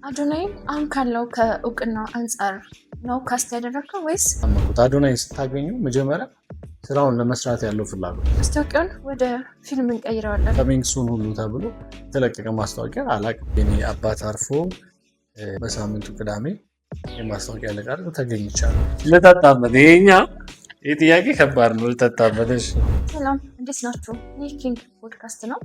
አዶናይን አሁን ካለው ከእውቅና አንጻር ነው cast ያደረግከው ወይስ? አመንኩት። አዶናይን ስታገኙ መጀመሪያ ስራውን ለመስራት ያለው ፍላጎት። ማስታወቂያውን ወደ ፊልም እንቀይረዋለን። Coming soon ሁሉ ተብሎ የተለቀቀ ማስታወቂያ አላውቅም። የኔ አባት አርፎ በሳምንቱ ቅዳሜ የማስታወቂያ ልቀርብ ተገኝቻለሁ። ልጠጣበት። ይሄኛ ይህ ጥያቄ ከባድ ነው። ልጠጣበት። እሺ። ሰላም፣ እንዴት ናችሁ? ይህ ኪንግ ፖድካስት ነው።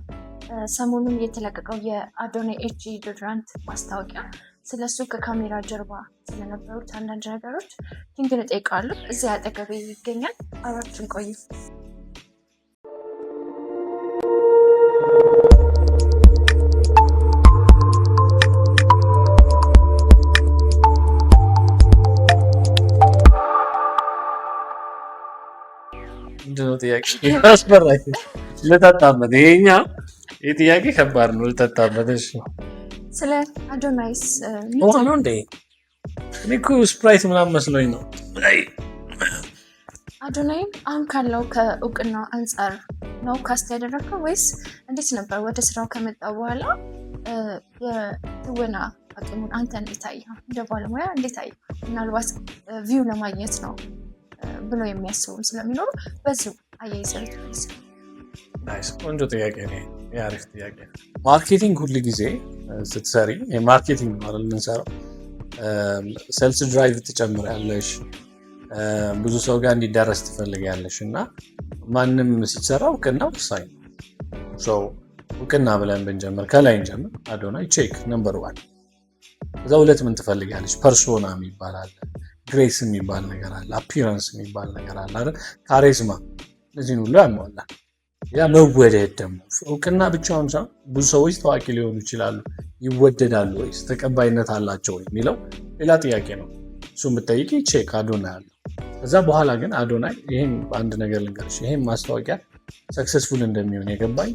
ሰሞኑን የተለቀቀው የአዶናይ ኤች deodorant ማስታወቂያ፣ ስለሱ ከካሜራ ጀርባ ስለነበሩት አንዳንድ ነገሮች ኪንግን እጠይቀዋለሁ። እዚህ አጠገቤ ይገኛል። አብራችን ቆዩ። ምንድነው ጥያቄ? አስፈራኝ። ልጠጣበት። ይሄኛ ይህ ጥያቄ ከባድ ነው። ልጠጣበት። እሺ። ስለ አዶናይስ ውሃ ነው እንዴ? እኔ እኮ ስፕራይት ምናምን መስሎኝ ነው። አይ፣ አዶናይን አሁን ካለው ከእውቅና አንጻር ነው cast ያደረግከው ወይስ እንዴት ነበር? ወደ ስራው ከመጣ በኋላ የትወና አቅሙን አንተ እንዴት አየኸው? እንደ ባለሙያ እንዴት አየኸው? ምናልባት view ለማግኘት ነው ብሎ የሚያስቡም ስለሚኖሩ በዚሁ አያይዘህ ብትመልስ። Nice፣ ቆንጆ ጥያቄ ነው። የአሪፍ ጥያቄ ነው። Marketing ሁል ጊዜ ስትሰሪ የ marketing ነው አይደል የምንሰራው? Sales drive ትጨምሪያለሽ፣ ብዙ ሰው ጋር እንዲዳረስ ትፈልጊያለሽ እና ማንም ሲሰራ እውቅና ወሳኝ ነው። So እውቅና ብለን ብንጀምር፣ ከላይ እንጀምር። አዶናይ check number one። ከዛ ሁለት ምን ትፈልጊያለሽ? Persona የሚባል አለ፣ grace የሚባል ነገር አለ፣ appearance የሚባል ነገር አለ አይደል? Charisma፣ እነዚህን ሁሉ ያሟላል። ያ መወደድ ደግሞ እውቅና ብቻውን ሳይሆን ብዙ ሰዎች ታዋቂ ሊሆኑ ይችላሉ። ይወደዳሉ ወይስ ተቀባይነት አላቸው ወይ የሚለው ሌላ ጥያቄ ነው። እሱ የምጠይቂ check አዶናይ አለው። ከዛ በኋላ ግን አዶናይ ይህም አንድ ነገር ልንገርሽ፣ ይህም ማስታወቂያ successful እንደሚሆን የገባኝ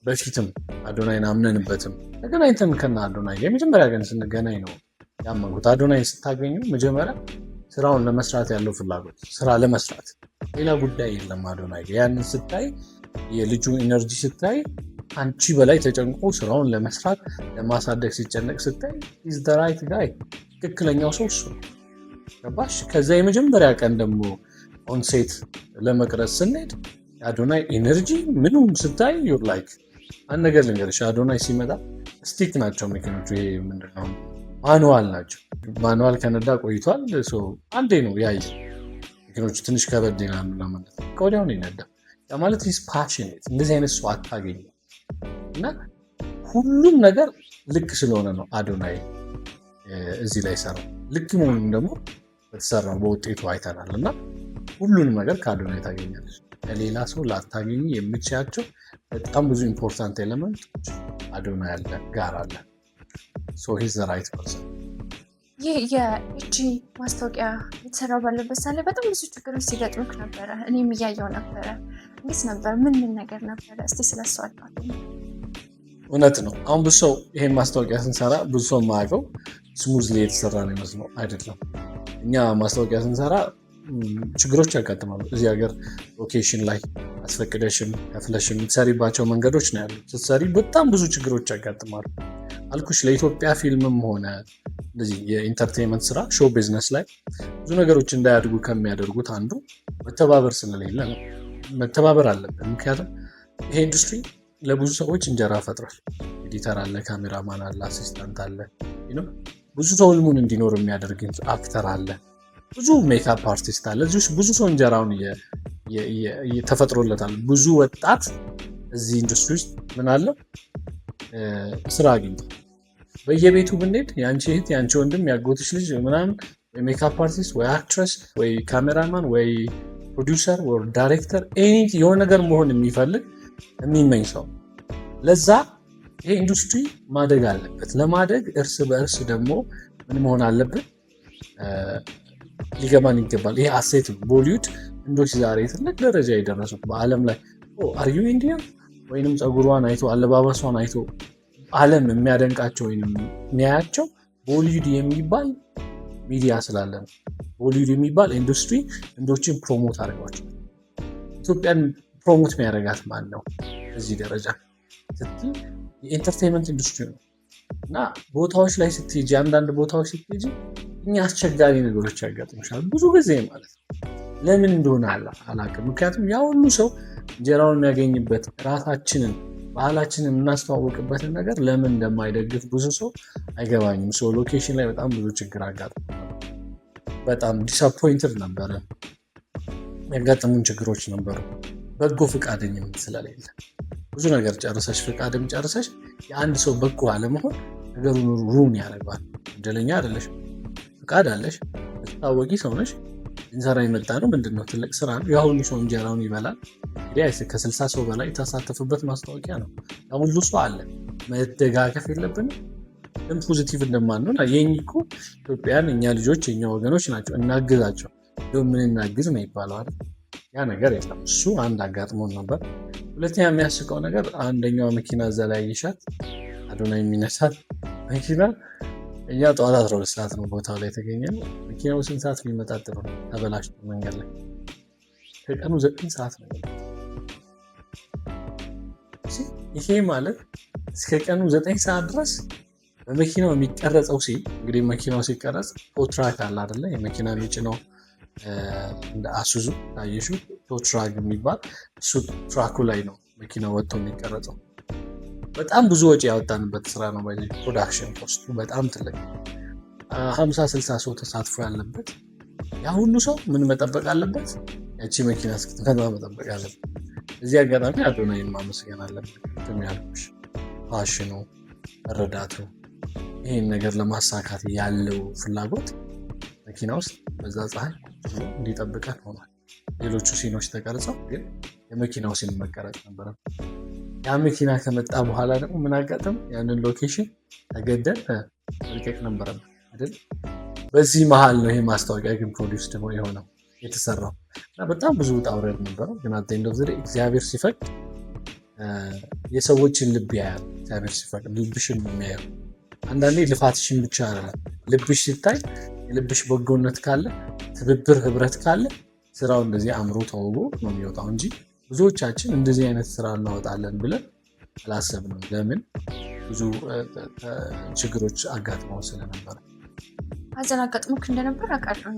በፊትም አዶናይን አምነንበትም ተገናኝተን ከና አዶናይ የመጀመሪያ ቀን ስንገናኝ ነው ያመንኩት። አዶናይን ስታገኙ መጀመሪያ ስራውን ለመስራት ያለው ፍላጎት፣ ስራ ለመስራት ሌላ ጉዳይ የለም። አዶናይ ያንን ስታይ፣ የልጁ energy ስታይ፣ አንቺ በላይ ተጨንቆ ስራውን ለመስራት ለማሳደግ ሲጨነቅ ስታይ is the right guy፣ ትክክለኛው ሰው እሱ ነው። ገባሽ? ከዛ የመጀመሪያ ቀን ደግሞ on set ለመቅረጽ ስንሄድ የአዶናይ energy ምኑም ስታይ you're like፣ አንድ ነገር ልንገርሽ፣ አዶናይ ሲመጣ stick ናቸው መኪኖቹ። ይሄ ምንድነው manual ናቸው። Manual ከነዳ ቆይቷል። አንዴ ነው ያየ መኪኖቹ ትንሽ ከበድ ይላሉ ለማለት ከወዲያው ነው ይነዳ። ያ ማለት he's passionate፣ እንደዚህ አይነት ሰው አታገኝም። እና ሁሉም ነገር ልክ ስለሆነ ነው አዶናይ እዚህ ላይ ሰራው። ልክ መሆኑን ደግሞ በተሰራው በውጤቱ አይተናል። እና ሁሉንም ነገር ከአዶናይ ታገኛለች። ከሌላ ሰው ላታገኝ የምችያቸው በጣም ብዙ important element ኦች አዶናይ አለ ጋር አለ። So he's the right person። ይህ የኤጂ ማስታወቂያ የተሰራው ባለበት ሳለ በጣም ብዙ ችግሮች ሲገጥሙክ ነበረ። እኔም እያየው ነበረ። እንዴት ነበር? ምን ምን ነገር ነበረ? እስቲ ስለሱ አጫውተኝ። እውነት ነው። አሁን ብዙ ሰው ይሄን ማስታወቂያ ስንሰራ ብዙ ሰው የማያውቀው smoothly የተሰራ ነው ይመስለው፣ አይደለም። እኛ ማስታወቂያ ስንሰራ ችግሮች ያጋጥማሉ። እዚህ ሀገር location ላይ አስፈቅደሽም ከፍለሽም የምትሰሪባቸው መንገዶች ነው ያሉት። ስትሰሪ በጣም ብዙ ችግሮች ያጋጥማሉ። አልኩሽ፣ ለኢትዮጵያ ፊልምም ሆነ እንደዚህ የ entertainment ስራ show business ላይ ብዙ ነገሮች እንዳያድጉ ከሚያደርጉት አንዱ መተባበር ስለሌለ ነው። መተባበር አለብን። ምክንያቱም ይሄ ኢንዱስትሪ ለብዙ ሰዎች እንጀራ ፈጥሯል። Editor አለ፣ ካሜራማን አለ፣ assistant አለ፣ ብዙ ሰው ህልሙን እንዲኖር የሚያደርግ actor አለ፣ ብዙ makeup artist አለ። እዚህ ውስጥ ብዙ ሰው እንጀራውን ተፈጥሮለታል። ብዙ ወጣት እዚህ ኢንዱስትሪ ውስጥ ምን አለው ስራ አግኝቷል። በየቤቱ ብንሄድ የአንቺ እህት፣ የአንቺ ወንድም፣ ያጎትሽ ልጅ ምናምን ወይ makeup artist ወይ actress ወይ ካሜራማን ወይ ፕሮዲውሰር ወይ ዳይሬክተር የሆነ ነገር መሆን የሚፈልግ የሚመኝ ሰው። ለዛ ይሄ ኢንዱስትሪ ማደግ አለበት። ለማደግ እርስ በእርስ ደግሞ ምን መሆን አለብን ሊገባን ይገባል። ይሄ asset ነው። ቦሊውድ ህንዶች ዛሬ ትልቅ ደረጃ የደረሱት በዓለም ላይ are you Indian ወይንም ፀጉሯን አይቶ አለባበሷን አይቶ ዓለም የሚያደንቃቸው ወይም የሚያያቸው ቦሊውድ የሚባል ሚዲያ ስላለ ነው። ቦሊውድ የሚባል ኢንዱስትሪ ህንዶችን promote አድርገዋቸው። ኢትዮጵያን promote የሚያደርጋት ማን ነው? እዚህ ደረጃ ስትይ የ entertainment industry ነው። እና ቦታዎች ላይ ስትሄጂ፣ አንዳንድ ቦታዎች ስትሄጂ እኛ አስቸጋሪ ነገሮች ያጋጥሙሻል ብዙ ጊዜ ማለት ነው። ለምን እንደሆነ አላውቅም። ምክንያቱም ያ ሁሉ ሰው እንጀራውን የሚያገኝበት፣ ራሳችንን ባህላችንን የምናስተዋውቅበትን ነገር ለምን እንደማይደግፍ ብዙ ሰው አይገባኝም። So location ላይ በጣም ብዙ ችግር አጋጥሞ በጣም disappointed ነበረ። ያጋጠሙን ችግሮች ነበሩ። በጎ ፈቃደኝነት ስለሌለ፣ ብዙ ነገር ጨርሰሽ፣ ፍቃድም ጨርሰሽ የአንድ ሰው በጎ አለመሆን ነገሩን ruin ያደርገዋል። ወንጀለኛ አይደለሽም፣ ፍቃድ አለሽ፣ ታዋቂ ሰው ነሽ። እንሰራ የመጣ ነው ምንድን ነው? ትልቅ ስራ ነው። ያ ሁሉ ሰው እንጀራውን ይበላል። እንግዲህ ከ60 ሰው በላይ የተሳተፉበት ማስታወቂያ ነው። ያ ሁሉ ሰው አለ። መደጋገፍ የለብንም? ግን positive እንደማንሆን የኝ እኮ ኢትዮጵያን እኛ ልጆች የኛ ወገኖች ናቸው፣ እናግዛቸው። ምን እናግዝ ነው ይባለዋል። ያ ነገር የለም። እሱ አንድ አጋጥሞን ነበር። ሁለተኛ የሚያስቀው ነገር አንደኛዋ መኪና እዛ ላይ ይሻት አዶናይ የሚነሳት መኪና፣ እኛ ጠዋት 12 ሰዓት ነው ቦታው ላይ የተገኘነው። መኪናው ስንት ሰዓት ቢመጣ ጥሩ ነው? ተበላሽቶ መንገድ ላይ ከቀኑ 9 ሰዓት ነው። ይሄ ማለት እስከ ቀኑ 9 ሰዓት ድረስ በመኪናው የሚቀረጸው scene፣ እንግዲህ መኪናው ሲቀረጽ tow truck አለ አይደለ? የመኪና የሚጭነው እንደ አሱዙ ታየሹ tow truck የሚባል፣ እሱ truck ኡ ላይ ነው መኪናው ወጥቶ የሚቀረጸው። በጣም ብዙ ወጪ ያወጣንበት ስራ ነው። Production cost ኡ በጣም ትልቅ፣ 50 60 ሰው ተሳትፎ ያለበት፣ ያ ሁሉ ሰው ምን መጠበቅ አለበት? ያቺ መኪና እስክትመጣ መጠበቅ አለበት። እዚህ አጋጣሚ አዶናይን ማመስገን አለብን። ቅድም ያልኩሽ passion ኑ፣ መረዳቱ፣ ይህን ነገር ለማሳካት ያለው ፍላጎት መኪና ውስጥ በዛ ፀሐይ እንዲጠብቀን ሆኗል። ሌሎቹ scene ኦች ተቀርጸው ግን የመኪናው scene መቀረጽ ነበረ። ያ መኪና ከመጣ በኋላ ደግሞ ምን አጋጠም? ያንን location ተገደን መልቀቅ ነበረብን አይደል? በዚህ መሀል ነው ይሄ ማስታወቂያ ግን produce ደግሞ የሆነው፣ የተሰራው። እና በጣም ብዙ ውጣ ውረድ ነበረው። ግን at end of the day እግዚአብሔር ሲፈቅድ የሰዎችን ልብ ያያል። እግዚአብሔር ሲፈቅድ ልብሽን ነው የሚያየው። አንዳንዴ ልፋትሽን ብቻ አይደለም፣ ልብሽ ሲታይ፣ የልብሽ በጎነት ካለ፣ ትብብር ህብረት ካለ ስራው እንደዚህ አምሮ ተውቦ ነው የሚወጣው እንጂ ብዙዎቻችን እንደዚህ አይነት ስራ እናወጣለን ብለን አላሰብንም። ለምን? ብዙ ችግሮች አጋጥመው ስለነበረ። ሀዘን አጋጥሞክ እንደነበር አውቃለሁ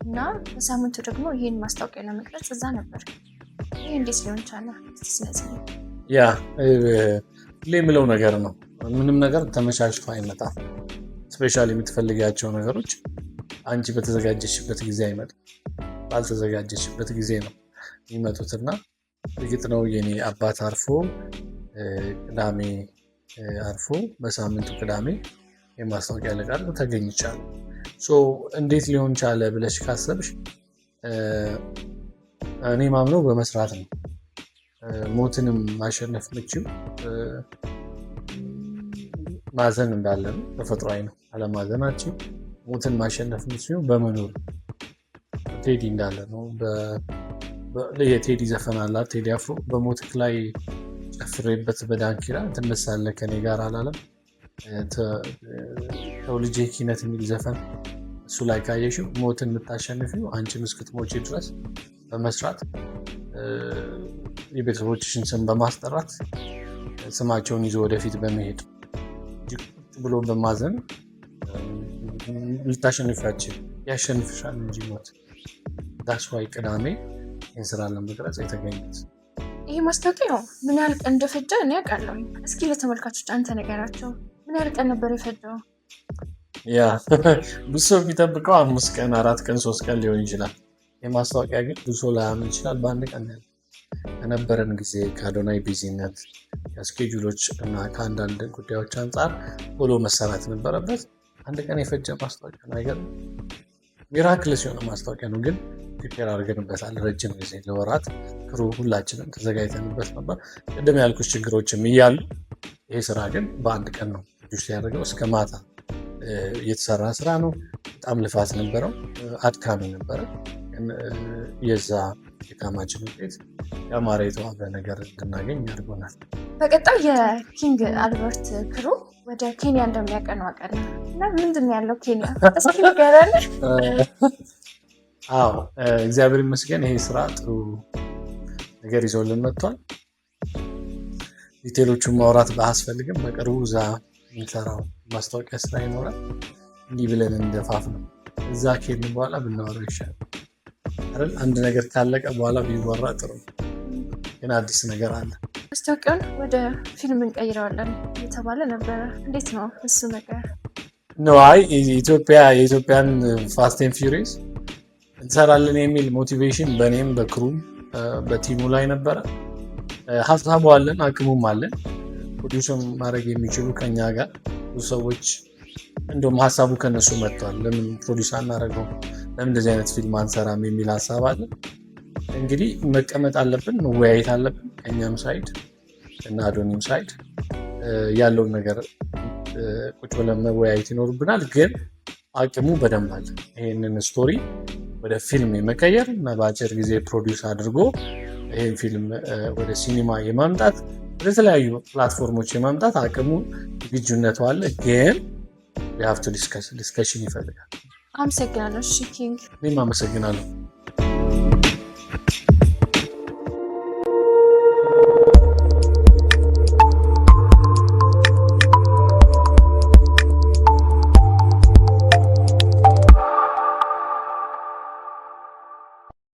እና በሳምንቱ ደግሞ ይህን ማስታወቂያ ለመቅረጽ እዛ ነበር። ይህ እንዴት ሊሆን ቻለ? እስቲ ስለዚህ። Yeah፣ ሁሌ የምለው ነገር ነው። ምንም ነገር ተመቻችቶ አይመጣም። Especially የምትፈልጊያቸው ነገሮች አንቺ በተዘጋጀሽበት ጊዜ አይመጡም። ባልተዘጋጀሽበት ጊዜ ነው የሚመጡትና እርግጥ ነው የኔ አባት አርፎ፣ ቅዳሜ አርፎ በሳምንቱ ቅዳሜ የማስታወቂያ ልቀርጽ ተገኝቻለሁ። So እንዴት ሊሆን ቻለ ብለሽ ካሰብሽ እኔ ማምነው በመስራት ነው። ሞትንም ማሸነፍ ምችው ማዘን እንዳለ ነው፣ ተፈጥሯዊ ነው። አለማዘናችን ሞትን ማሸነፍ ምችው በመኖር፣ ቴዲ እንዳለ ነው። የቴዲ ዘፈን አላት፣ ቴዲ አፍሮ፣ በሞትክ ላይ ጨፍሬበት በዳንኪራ ትነሳለህ ከኔ ጋር አላለም? ተውልጄ ኪነት የሚል ዘፈን እሱ ላይ ካየሽው ሞትን የምታሸንፊው አንቺም እስክትሞቺ ድረስ በመስራት፣ የቤተሰቦችሽን ስም በማስጠራት፣ ስማቸውን ይዞ ወደፊት በመሄድ እንጂ ቁጭ ብሎ በማዘን ልታሸንፊያችን ያሸንፍሻል እንጂ ሞት። That's why ቅዳሜ ይህን ስራ ለመቅረጽ የተገኙት። ይህ ማስታወቂያው ምን ያህል ቀን እንደፈጀ እኔ አውቃለሁ። እስኪ ለተመልካቾች አንተ ነገራቸው። ምን ያህል ቀን ነበር የፈጀው? Yeah፣ ብዙ ሰው የሚጠብቀው 5 ቀን፣ 4 ቀን፣ 3 ቀን ሊሆን ይችላል። የማስታወቂያ ግን ብዙ ሰው ላያምን ይችላል። በአንድ ቀን ያለ ከነበረን ጊዜ፣ ከአዶናይ busy ነት፣ ከ schedule ኦች እና ከአንዳንድ ጉዳዮች አንጻር ቶሎ መሰራት ነበረበት። አንድ ቀን የፈጀ ማስታወቂያ ነው። አይገርም? Miraculous የሆነ ማስታወቂያ ነው፣ ግን prepare አድርገንበታል ረጅም ጊዜ፣ ለወራት crew ሁላችንም ተዘጋጅተንበት ነበር። ቅድም ያልኩሽ ችግሮችም እያሉ ይሄ ስራ ግን በአንድ ቀን ነው produce ያደረገው። እስከ ማታ የተሰራ ስራ ነው። በጣም ልፋት ነበረው፣ አድካሚ ነበረ። የዛ ድካማችን ውጤት ያማረ የተዋበ ነገር እንድናገኝ ያድርጎናል። በቀጣይ የኪንግ አልበርት crew ወደ ኬንያ እንደሚያቀኑ አውቃለሁ እና ምንድን ነው ያለው ኬንያ? እስኪ ንገረን። አዎ፣ እግዚአብሔር ይመስገን ይሄ ስራ ጥሩ ነገር ይዞልን መጥቷል። Detail ኦቹን ማውራት ባያስፈልግም በቅርቡ እዛ የምንሰራው ማስታወቂያ ስራ ይኖራል። እንዲህ ብለን እንደፋፍ ነው። እዛ ከሄድን በኋላ ብናወራው ይሻላል አይደል? አንድ ነገር ካለቀ በኋላ ቢወራ ጥሩ ነው። ግን አዲስ ነገር አለ። ማስታወቂያውን ወደ ፊልም እንቀይረዋለን እየተባለ ነበረ። እንዴት ነው እሱ ነገር? No፣ አይ፣ ኢትዮጵያ የኢትዮጵያን Fast and Furious እንሰራለን የሚል motivation በእኔም በ crew ም በ team ኡ ላይ ነበረ። ሀሳቡ አለን፣ አቅሙም አለን። Produce ማድረግ የሚችሉ ከኛ ጋር ብዙ ሰዎች፣ እንደውም ሀሳቡ ከነሱ መጥቷል። ለምን produce አናደርገውም? ለምን እንደዚህ አይነት ፊልም አንሰራም የሚል ሀሳብ አለ። እንግዲህ መቀመጥ አለብን፣ መወያየት አለብን። ከኛም side እና አዶኒም side ያለውን ነገር ቁጭ ብለን መወያየት ይኖርብናል። ግን አቅሙ በደንብ አለ። ይሄንን story ወደ ፊልም የመቀየር እና በአጭር ጊዜ produce አድርጎ ይህን ፊልም ወደ ሲኒማ የማምጣት፣ ወደ ተለያዩ platform ኦች የማምጣት አቅሙ ዝግጁነቱ አለ። ግን discussion ይፈልጋል። አመሰግናለሁ። እሺ ኪንግ። እኔም አመሰግናለሁ።